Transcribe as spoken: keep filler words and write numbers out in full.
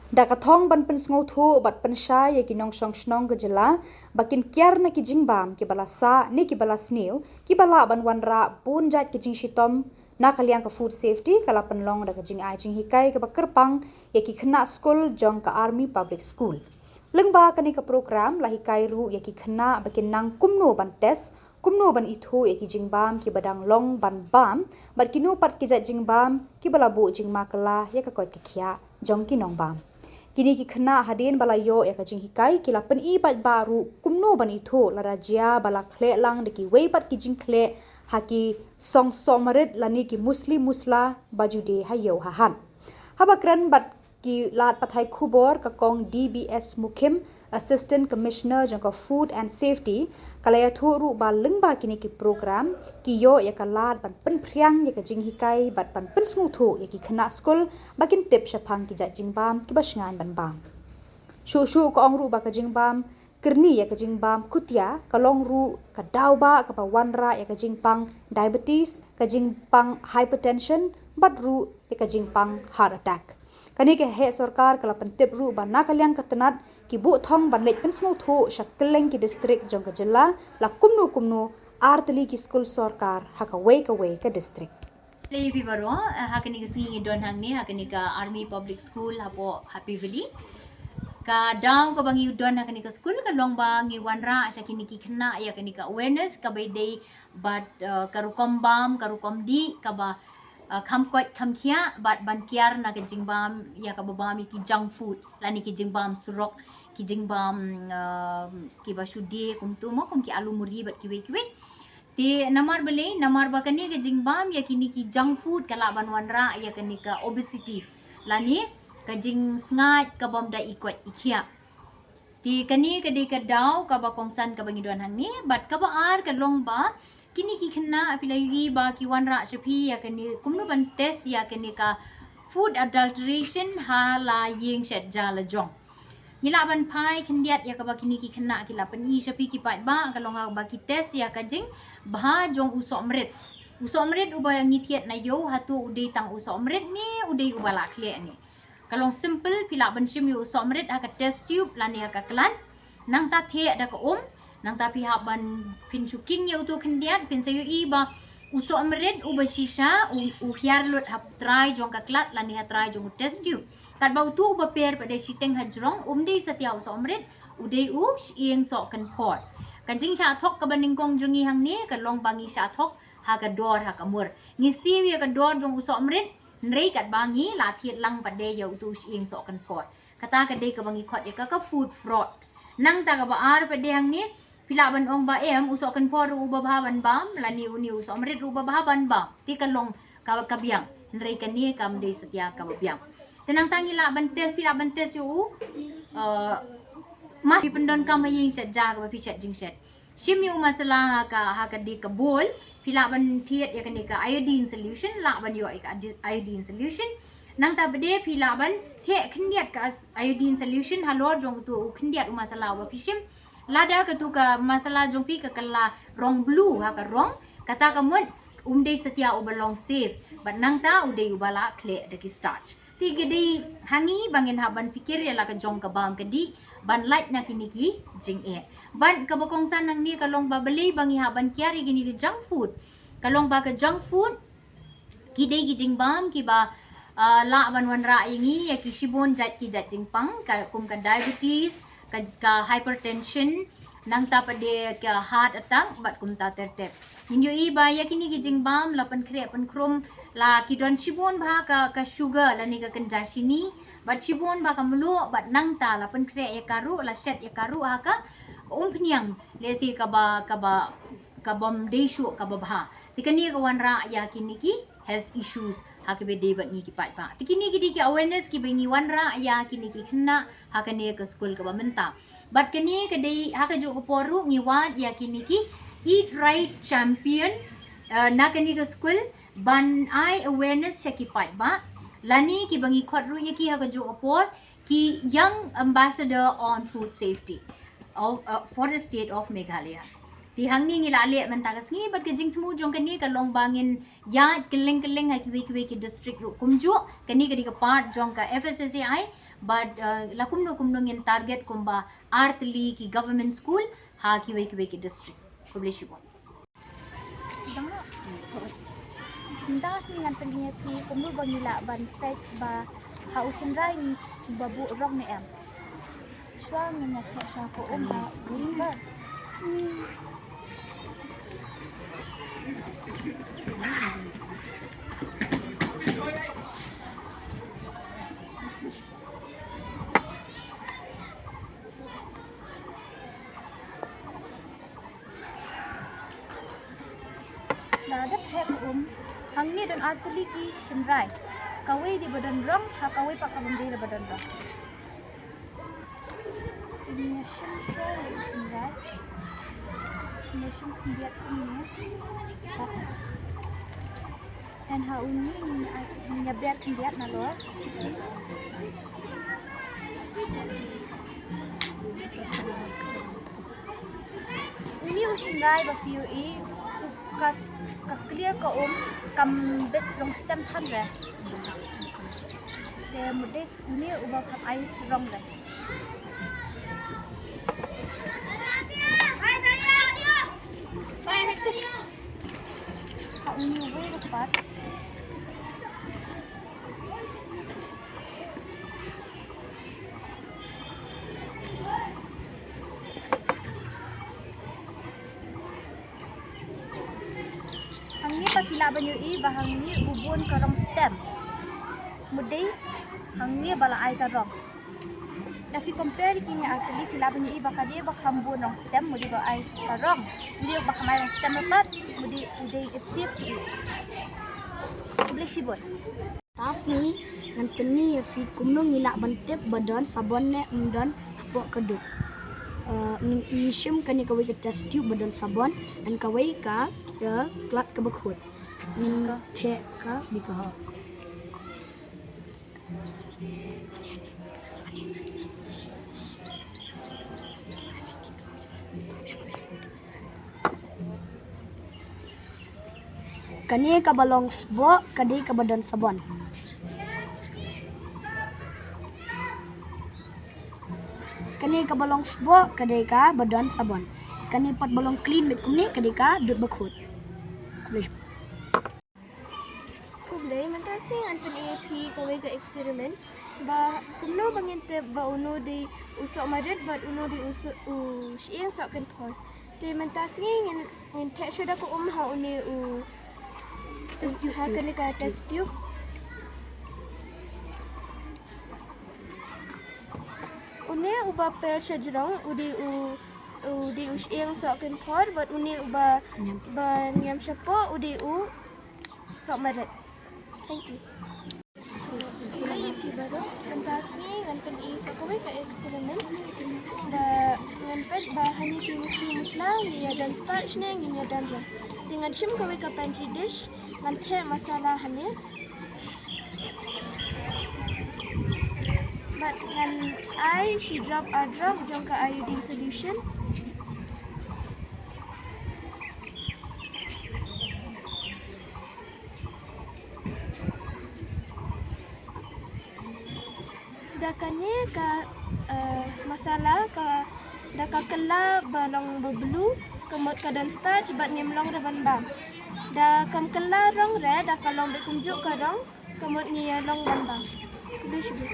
Da ka thong ban pynsngewthuh bad pynshai ïa ki nongshong shnong ka jylla ba kin kiar na ki jingbam kiba la sah ne kiba la sniew, kiba lah ban wanrah bun jait ki jingshitom na ka liang ka food safety, ka la pynlong da ka jingai jinghikai kaba kyrpang ïa ki khynnah skul jong ka Army Public School. Lyngba kane ka program la hikai ruh ïa ki khynnah ba kin nang kumno ban test, kumno ban ithuh ïa ki jingbam kiba dang long ban bam, bad kino pat ki jait jingbam kiba la buh jingma kylla ïa ka koit ka khiah jong ki nongbam. Kine ki khynnah hadien ba la ïoh ïa ka jinghikai, ki la pyni paidbah ruh kumno ban ithuh lada jia ba la khleh lang da kiwei pat ki jingkhleh ha ki song sohmarit lane ki musli musla ba ju die ha ïew ha hat. Haba kren bad ki lad pathai khubor, ka Kong D B S Mukhim, Assistant Commissioner jong ka Food and Safety, ka la ïathuh ruh ba lyngba kine ki program, ki ïoh ïa ka lad ban pynphriang ïa ka jinghikai bad ban pynsngewthuh ïa ki khynnah skul ba kin tip shaphang ki jait jingbam kiba shngaiñ ban bam. Shuh shuh ka ong ruh ba ka jingbam kyrni ïa ka jingbam khutia ka long ruh ka daw ba kaba wanrah ïa ka jingpang diabetes, ka jingpang hypertension, bad ruh ïa ka jingpang heart attack. Kane ka heh sorkar ka la pyntip ruh ba na ka liang ka tnat, ki buh thong ban leit pynsngewthuh sha kylleng ki district jong ka jylla, la kumno kumno ar tylli ki skul sorkar ha kawei kawei ka district. Khublei ïa phi baroh, eh, ha kane ka sngi ngi don hangne ha kane ka Army Public School hapoh Happy Valley. Ka daw kaba ngi don ha kane ka skul ka long ba ngi wanrah sha kine ki khynnah ïa kane ka awareness kaba ïadei bad, eh, ka rukom bam, ka rukom dih kaba, eh, kham koit kham khiah, bad ban kiar na ka jingbam ïa kaba bam ïa ki junk food lane ki jingbam surok, ki jingbam, eh, kiba shu die kumtu mo, kum ki alu muri bad kiwei kiwei. Te namar balei, namar ba kane ka jingbam ïa kine ki junk food ka lah ban wanrah ïa kane ka obesity lane ka jingsngaid kabym da i koit i khiah. Te kane ka dei ka daw kaba kongsan kaba ngi don hangne, bad kaba ar ka long ba kine ki khynnah, phi la ïohi ba ki wanrah sha phi ïa kane kumno ban test ïa kane ka food adulteration ha la ïing shet ja la jong. Ngi lah ban phai khyndiat ïa kaba kine ki khynnah ki la pyni sha phi ki paidbah, ka long ha kaba ki test ïa ka jingbha jong u sohmrit. U sohmrit uba ngi thied na ïew, hato u dei tang u sohmrit ne u dei uba la khleh ne. Ka long simple, phi lah ban shim ïa u sohmrit ha ka test tube lane ha ka klat. Nangta theh da ka um, nangta phi hap ban, phin shu king ïa uto khyndiat, phin sa ïohi ba u sohmrit uba shisha u, u hiar lut ha trai jong ka klat lane ha trai jong u test tube. Katba uto uba per pat dei shiteng ha jrong, um dei satia u sohmrit, u dei u shyieng sohkynphor. Ka jingshah thok kaba nyngkong jong ngi hangne ka long ba ngi shah thok ha ka dor ha ka mur. Ngi siew ïa ka dor jong u sohmrit, hynrei katba ngi la thied lang pat dei ïa uto u shyieng sohkynphor. Kata ka dei kaba ngi khot ïa ka ka food fraud. Nangta kaba ar pat dei hangne, phi lah ban ong ba em, u sohkynphor ruh uba bha ban bam, lane une u sohmrit ruh uba bha ban bam. Te ka long kaba ka biang, hynrei kane kam dei satia kaba biang. Te nangta ngi lah ban test, phi lah ban test ïa u, eh, ma phi pyndonkam ha ïing shet ja kaba phi shet jingshet. Shim ïa u masala ha ka, ha ka dei ka bowl, phi lah ban thied ïa kane ka iodine solution, lah ban ïoh ïa ka adi-, iodine solution. Nangta pat dei phi lah ban theh khyndiat ka as-, iodine solution halor jong uto u khyndiat u masala uba phi shim. Lada katu ka masala jong phi ka kylla rong blue ha ka rong, kata ka mut um dei satia uba long safe, bad nangta u dei uba la khleh da ki starch. Te ka dei ha ngi ba ngin hap ban pyrkhat ïa la ka jong ka bam ka dih ban lait na kine ki jingeh. Bad kaba kongsan hangne ka long ba balei ba ngi hap ban kiar ïa kine ki junk food. Ka long ba ka junk food ki dei ki jingbam kiba, ah, lah ban wanrah ïa ngi ïa ki shibun jait ki jait jingpang, ka, kum ka diabetes, ka, ka hypertension, nangta pat dei ka heart attack bad kumta ter ter. Ngin ïohi ba ïa kine ki jingbam la pynkhreh pynkhrum, la ki don shibun bha ka, ka sugar lane ka kynja shini, bad shibun bha ka mluh, bad nangta la pynkhreh ïa ka ruh, la shet ïa ka ruh ha ka umphniang, lehse kaba, kaba, kabym dei shuh kaba bha. Te kane ka wanrah ïa kine ki health issues ha kaba dei bad ngi ki paidbah. Te kine ki dei ki awareness kiba ngi wanrah ïa kine ki khynnah ha kane ka skul kaba mynta. Bad kane ka dei ha kajuh ka por ruh ngi wad ïa kine ki Eat Right Champion, eh, na kane ka skul ban ai awareness sha ki paidbah, lane kiba ngi khot ruh ïa ki ha kajuh ka por ki Young Ambassador on Food Safety of, uh, for the State of Meghalaya. Te hangne ngi la leh mynta ka sngi, bad ka jingthmu jong kane ka long ba ngin ïaid kylleng kylleng ha kiwei kiwei ki district ruh kumjuh. Kane ka dei ka part jong ka F S S A I, Bad, uh, la kumno kumno ngin target kumba artylli ki government school ha kiwei kiwei ki district. Khublei shibun. Mynta sngi ngan pyni ïa phi kumno ba ngi lah ban peit ba ha u shynrai ngi ba buh rong ne em. Shuwa ngin ïa peit shuwa ka um ha u river. Da dep heh um, hangne don artylli ki shynrai. Kawei dei ba don rong, ha kawei pat ka bym dei ba don rong. Ïa shim shuwa ïa u shynrai. Ïa shim khyndiat kumne. Yn ha uni, uni ïa ber khyndiat nalor. Uni u shynrai ba phi ïohi, ka, ka clear ka um, kam bit rong stem than re. Te mut dei uni uba kham ai rong re. Ha uni uwei ruh pat. Hangne pat phi lah ban ïohi ba hangne u bun ka rong stem. Mut dei hangne ba la ai ka rong. Da phi compare kine artylli phi lah ban ïohi ba ka dei ba kham bun rong stem, mut dei ba ai ka rong. Mut dei ba kham ai rong stem pat, mut dei u dei it sip ki. Khublei shibun. Mynta sngi ngan pyni ïa phi kumno ngi lah ban tip ba don sabon ne ym don hapoh ka dud. Uh, ngi, ngi shim kane kawei ka test tube ba don sabon, and kawei ka, ka klat kaba khuid. Ngin theh ka bikha. Kane kaba long sboh ka dei kaba don sabon. Kane kaba long sboh ka dei kaba don sabon. Kane pat ba long clean beit kumne ka dei ka dud ba khuid. Khublei, mynta sngi ngan pyni ïa phi kawei ka experiment ba kumno ba ngin tip ba uno dei u soh marit bad uno dei u soh, u shyieng soh kynphor. Te mynta sngi ngin, ngin theh shuwa da ka um ha une u, test tube, ha kane ka test tube. Une uba pher shajrong u dei u, u dei u shyieng soh kynphor bad une uba, niam, ba niam shapoh u dei u soh marit. Thank you. Hi ïa phi baroh, mynta sngi ngan pyni sa kawei ka experiment. Da ngan peit ba hangne ki musli musla ngi ïa don starch ne ngim ïa don rong. Te ngan shim kawei ka pantry dish, ngan theh masala hangne. Bad ngan ai shi drop, ar drop jong ka iodine solution. Da kane ka, eh, masala ka, da ka kylla ba long ba blue, ka mut ka don starch bad ngim long re ban bam. Da kam kylla rong re, da ka long beit kumjuh ka rong, ka mut ngi ïa long ban bam. Khublei shibun.